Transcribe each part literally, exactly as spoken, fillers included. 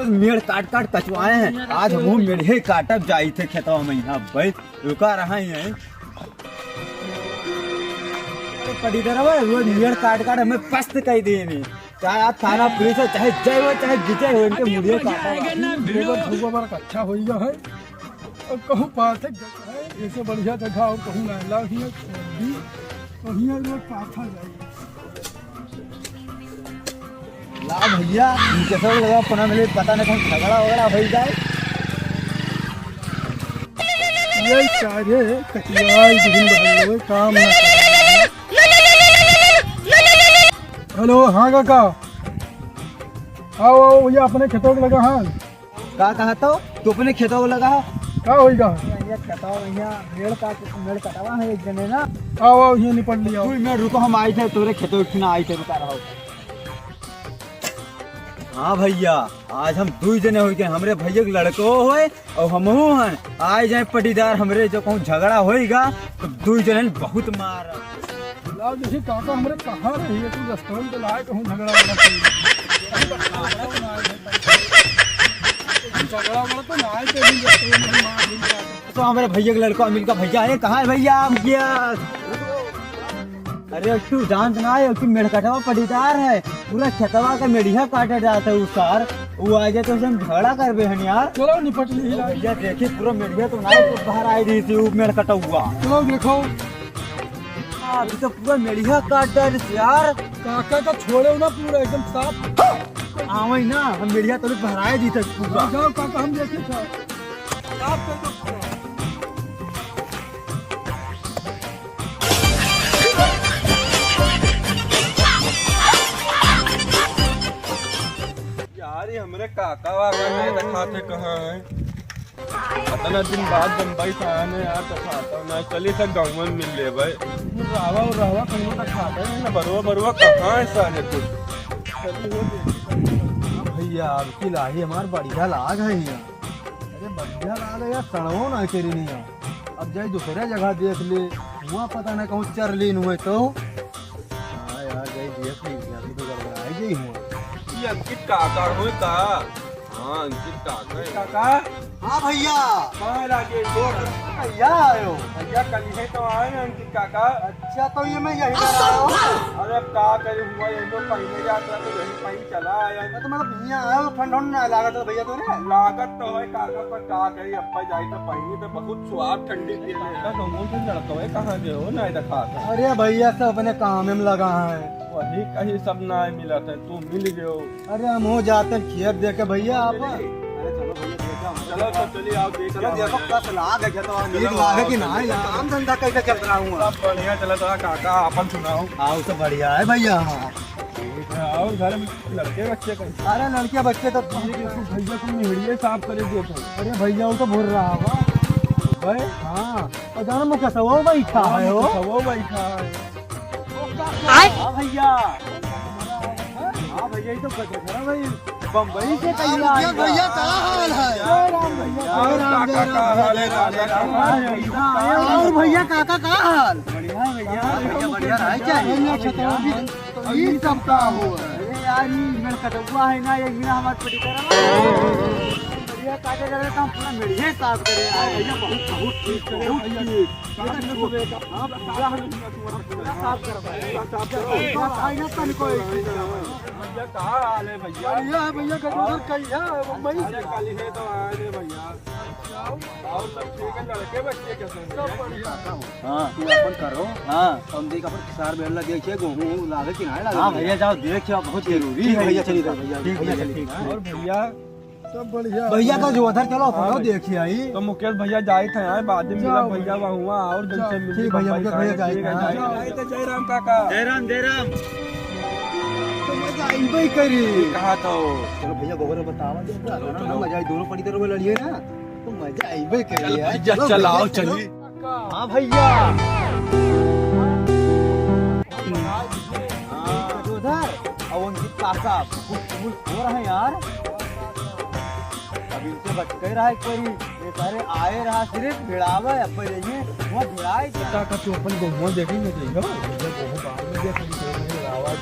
मेड़ काट काट कचवाए हैं। आज हम मेड़े काटब जाई थे खेतवा में। यहाँ भाई रुका रहा ही है। अरे पटीदार भाई, रोज मेड़ काट काट हमें पस्त कई देने। चाहे आप थाना पुलिस हो, चाहे जय हो, चाहे विजय हो, इनके मुड़िए काटा। गोबर अच्छा होइगा है। और कहूँ पाथे जगह है, ऐसे बढ़िया जगह और कहूँ ना ला ही है, तो हियाँ रोज पाथा जाए। ला भैया, इनके सब लोग अपना मिले, पता नहीं कौन झगड़ा वगड़ा हो जाए। ये सारे कटियाल दिन बदल लोग काम ना करें। हेलो, हाँ काका, आओ आओ भैया, अपने खेतों के लगा। हाँ, का कहा तो? तू अपने खेतवा लगा है? का होइगा? ये खेतवा, यहाँ मेड़ का, मेड़ कटावा है एक जने ना। आओ, आओ, ये निपट लिया। तू मैं रुको, हम आई थे, तोरे खेतवा उठना आई थे, रुका रहो। हाँ भैया, आज हम दुई जने होइगे, हमरे भैया के लड़को होए और हमहू हन। आए जाए पटीदार, हमरे जो कहूँ झगड़ा होइगा तो दुई जने बहुत मार। लाओ, जैसे काका हमरे कहाँ रही है, तू रेस्टोरेंट पे लाए कहूँ झगड़ा वाला चीज। झगड़ा वाला तो ना आए, तो नहीं रेस्टोरेंट में मार भी जाए। तो हमरे भैया के लड़का अनिल का भैया है, कहाँ है भैया? भैया, अरे तू जानत ना है, तू मेड़कटवा पटीदार है, पूरा खेतवा का मेड़िया काटे जात है उ सार। वो आ जाए तो हम झगड़ा करबे हन यार। चलो निपट ली। भैया देखी पूरा मेड़िया तो ना बाहर आई रही थी, वो मेड़कटवा। चलो देखो। हाँ, अभी तो पूरा मेड़िया काट डालिस यार। काका का छोड़े हो ना, पूरा एकदम साफ। आवई ना, हम मेड़िया तो भराए दी थे पूरा। जाओ काका, हम देखे थे। साफ कर दो पूरा। यार, ये हमरे काका वाका नहीं दिखाते कहाँ हैं? अतना दिन बाद बम्बई से आने यार, तो खाता ना, चली से गाँव में मिल ले भाई। रावा और रावा कहीं तो खाता है ना, बरुआ बरुआ कहाँ है सारे कुछ? चली हो दे। भैया, अब की लाही हमार बढ़िया लाग है यहाँ। अरे बढ़िया लाग है यार, सड़वो ना तेरी नहीं यार। अब जाई दूसरे जगह देख ले, वहाँ पता ना कहूँ चर लीन हुए तो। हाँ यार, जाई देख ली, अभी तो गड़बड़ाई गई हुआ। ये अंकित काका होए का? हाँ, अंकित काका है। काका? हाँ भैया। कहाँ राजेश? भैया आयो। भैया, कल ही तो आए हैं अंकित काका। अच्छा, तो ये मैं यही बता रहा हूँ। अरे, अब का करे हुआ, ये तो पहले जाता तो यही पहले चला आया। तो मतलब, यहाँ आयो, ठंड, ठंड ना लागत है भैया तोरे? लागत तो है काका, पर का करी, अब्बा जाई तो पहले तो बहुत स्वाद ठंडी पी ले। काका, तुम उनसे लड़कवे कहाँ गए हो, नहीं दिखा था। अरे भैया, सब अपने काम में लगा है। वही कहीं सब ना मिलत है, तू मिल गयो। अरे हम हो जाते खेत देखे भैया आप। अरे चलो भैया, देखा हम। चलो तो चलिए, आओ देख चलो, आओ। देखो कस लाग है, तो नीक लाग है कि ना, काम धंधा कैसे चल रहा हुआ? सब बढ़िया चला था काका, अपन सुनाओ। आओ तो बढ़िया है भैया। हाँ। ठीक है, और घर में लड़के बच्चे कैसे? अरे लड़के बच्चे तो ठीक है, भैया तुम निहड़िए साफ करे दिए थे। अरे भैया वो तो भर रहा हुआ। भाई? हाँ। और जाना मुँह कैसा वो बैठा है वो? वो बैठा है। हाँ भैया। हाँ भैया, ये तो गजब है भाई। बम्बई से कहीं आए भैया, का हाल है? जय राम भैया। और काका का हाल है, राजा का हाल है? हाँ, और भैया, काका का हाल? बढ़िया है भैया। भैया, बढ़िया रहे चाहिए। भैया, अच्छा, तो अभी तो ये सब का हुआ है? अरे यार, ये मेरे कटुआ है ना, ये मेरा हमारे पटी तरह। बढ़िया काटे करे तो हम पूरा मेढ़िया साफ करे यार। भैया, बहुत, बहुत ठीक करे, बहुत ठीक। हाँ, पूरा हम पूरा साफ कर भाई। साफ कर। भाई ना तन को एक चीज। भैया, का हाल है भैया? बढ़िया है भैया, गजोधर कहिया है, बम्बई से। अरे, कल ही तो आए थे भैया। और सब ठीक है, लड़के बच्चे कैसे हैं भैया? सब बढ़िया। हाँ। तू अपन करो। हाँ। हम देख अपन किसार बेल लगे छे, गेहूं लागे कि नहीं लागे हाँ भैया। भैया, जाओ देख आओ, बहुत जरूरी ठीक है। भैया, चलिए भैया, ठीक भैया, भैया, चलिए। ठीक। और भैया, सब बढ़िया। भैया का जो उधर चलो, हाँ अपन भैया। देखिए आई। तो मुकेश भैया जाए थे यहाँ, बाद में मिला जाओ भैया, भैया। वहाँ हुआ और दिन जाओ। से मिली ठीक भैया, बम्बई मुकेश भैया का, जाए ठीक है, थे। जाओ। जाए थे, जय राम काका। जय राम, जय राम। तो मजा आइबे करी। कहा था वो? चलो भैया, गोबर बतावा दे, चलो, ना, चलो। मजा आई, दोनों पटी तरह लड़िए ना, तो मजा आइबे करी चल यार। भैया, चलो चल, भैया, आओ, चलो। चलिए। हाँ भैया। हाँ, उधर, अब उनकी काका, कुछ, कुछ हो रहा है यार। अब इनसे बच के रहा एक बारी। ये सारे आए रहा सिर्फ भिड़ावे, अब जाइए, वहाँ भिड़ाए क्या? काका, तू अपन गहुआ देखे नहीं जाइयो? भैया, गहुआ बाद में देख, हम तो नहीं आवाज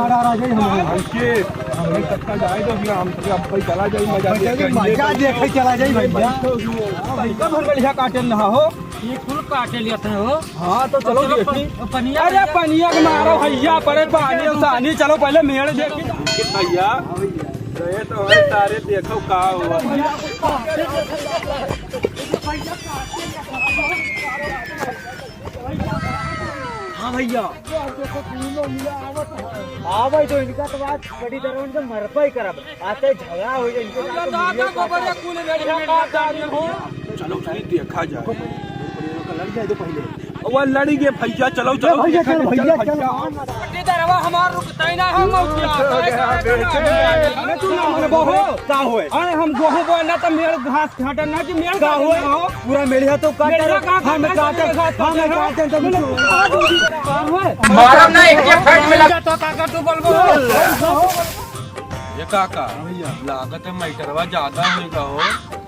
मारा आ जाई हम। हमके, हमके तब का जाए दो भैया, हम तो अब भाई चला जाई, मजा देखे, मजा देखे चला जाई भैया। हाँ, भाई, कब हम गलिया काटे ना हो? ये कुल काटे लिया था हो। हाँ, तो चलो चलो, देखी। प-, पनिया अरे, भैया। पनिया के मारो भैया, परे पानी, सानी, चलो पहले मेड़ देखी। भैया, गए तो हमारे सारे देखो का हुआ। हाँ भैया। हाँ भाई, तो इनका तो बात बड़ी तरह उनका मरपा ही करब। आते झगड़ा हो जाए इनके साथ तो दादा को बड़े कुल मेरे का डाल हो। चलो, चलिए देखा जाए। लड़ जाए तो पहले। वो लड़ी के भैया, चलो, चलो, भैया, देखा चलो, जाए, भैया, चलो, चलो। भैया। पट्टीदारवा हमार रुकता ही ना, हम मौत किया। अरे तू ना मरबो हो। का होए? अरे हम गोहूं बोए ना तो मेड़ घास काटे ना कि मेड़ का काटे होए? ना हो। पूरा मेड़िया तो काट मेड़िया डालो। का हम काटे? काटे, हम काटे, हम काटे। काटे, तुम चुप। मारब ना, एक एक फट में लग- तो काका तू बोलबो। ये काका, हाँ भैया। लागत है मैटरवा ज्यादा होएगा हो।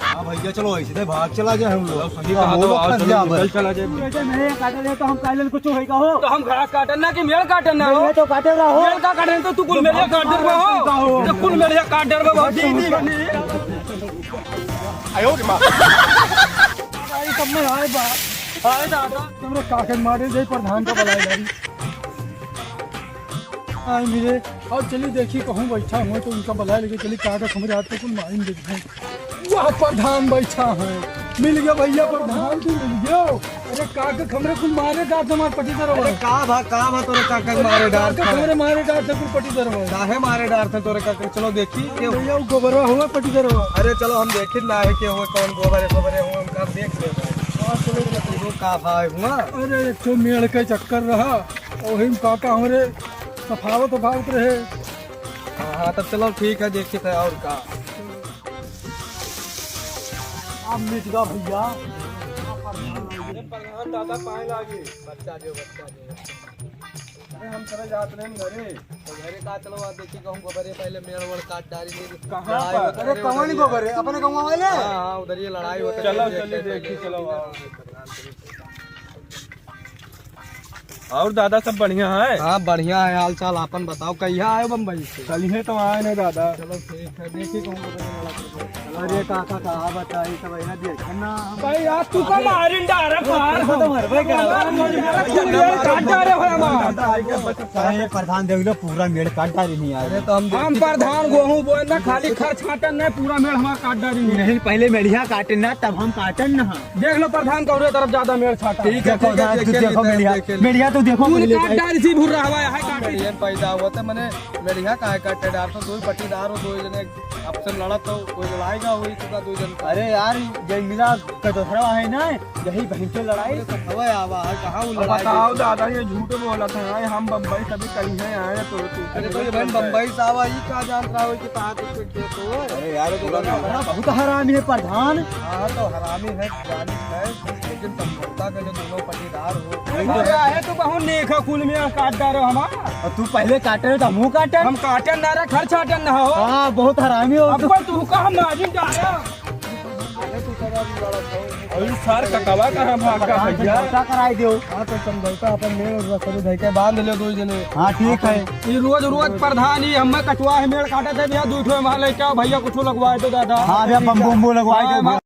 हाँ भैया, चलो ऐसे तो भाग चला जाए हम लोग। चलो, सही हाँ, कहा वो तो, लोग आओ, फंस चलो, जाए निकल बस। चला जाए। मेरे काटे ले तो हम काले कुछ होएगा हो। तो हम घास काटन ना कि मेड़ काटन ना हो? मेड़ तो काटे रहा हो। मेड़ का काटन तो तू कुल मेड़िया काट डरवा हो। का हो? तो कुल मेड़िया काट डरवा हो। जी, जी, जी। आयो रे माँ। आई सब में आए बा। आए दादा। तुमरे काटन मारे जाई प्रधान का बुलाए जाई। आई मिले। और चली देखी कहूँ बैठा हुआ तो उनका बुलाए लेके चली कागज हमरे हाथ पे कुल माइन देख दे। वाह प्रधान बैठा है। मिल गया भैया प्रधान तू मिल गया। अरे कागज हमरे कुल मारे डार हमार पटीदार अरे हुआ। का भा, का भा तोरे काका के मारे डार कागज था? हमरे मारे डार था कुल पटीदार हुआ। काहे मारे डार था तोरे काका? चलो देखी के भैया वो गोबरवा हुआ पटीदार हुआ। अरे चलो हम देखी ना है के हुआ कौन गोबरे गोबरे हुआ हम का देख ले। और चलो चलो का भा हुआ। अरे एक तो मेड़ के चक्कर रहा। वही में काका हमरे सफावत उफावत रहे। हाँ, हाँ, तब चलो ठीक है, देखित है और का। अब मिट गया भैया। अरे प्रधान दादा पाए लागे। बच्चा जो, बच्चा जो। अरे हम चले जात रहे घरे। तो घरे का चलो, आप देखिए कहूँ गोबरे पहले मेड़ वेड़ काट डारी नहीं। कहाँ लड़ाई पर? होता अरे है, कौन उधर ही गोबरे? अपने गाँव वाले? हाँ, हाँ, उधर ही लड़ाई होता है। चलो, चलिए, देखिए, चलो, आओ। और दादा सब बढ़िया है? हाँ, बढ़िया है। हाल चाल आपन बताओ, कहिया आयो बम्बई से? कल ही तो आए ना दादा। चलो ठीक है, देखी कहूँ। अरे काका, कहा बताई, सब यहाँ देखे ना। भाई यार, तू का मारिन डारा पार? तो मरबे करा। काट डारे हो हमार। अरे प्रधान देख लो, पूरा मेड़ काट डारी नहीं आ रही। अरे तो हम हम प्रधान गोहूं बोए ना, खाली खर छाटन नहीं, पूरा मेड़ हमार काट डारी नहीं। नहीं, पहले मेड़िया काटे ना, तब हम काटन ना। देख लो प्रधान, कौरे तरफ ज्यादा मेड़ छाटा। ठीक है, देखो, ठीक है, देखो, देख लेते हैं, मेड़िया, देख लेते हैं। मेड़िया तो देखो, तू पहले काट डाल सी भुर्रा हवा है, काट। मेड़िया पैदा हुआ था, मने मेड़िया काहे काटे डार तो दो पट्टीदार हो, दो जने आपस में लड़त हो, कोई लड़ाई का हुई तो दो जन का। अरे यार, ये मिला का दूसरा है ना, यही बहन से लड़ाई। अरे तो हवा आवा है, कहाँ वो अब लड़ाई बताओ हुई? दादा, ये झूठ बोला था, हम बम्बई से भी कहीं हैं आए तो, तो अरे तो ये बहन बम्बई से आवा, ये का जान रहा हो कि कहाँ तो फिर खेत हो? अरे यार, ये तो बहुत हरामी है प्रधान। हाँ, तो हरामी है, जानी है, लेकिन समझौता कर लो दोनों पट्टीदार हो। अरे, तो काहे तू बहुत नेक है, कुल में काट डारो हमार। और तू पहले काटे रहे तो हमहू काटे। हम काटन ना रहे, खर छाटन ना हो। हाँ, बहुत हरामी हो अब तू। कोई तू का हम मारी डारा। अरे, तू कब लड़ा था? अरे, सर, ककवा कहाँ भाग गया भैया? समझौता कराई दो। हाँ, तो समझौता अपन मेड़ और रसम धइ के बांध ले दो जने। हाँ, ठीक है। ये रोज, रोज प्रधान, ये हमें कटवा है, मेड़ काटे थे भैया, दू ठो वहाँ लेके आओ भैया, कुछ लगवाए तो दादा। हाँ, भैया, बम्बू, उम्बू लगवाए दो हाँ, भैया।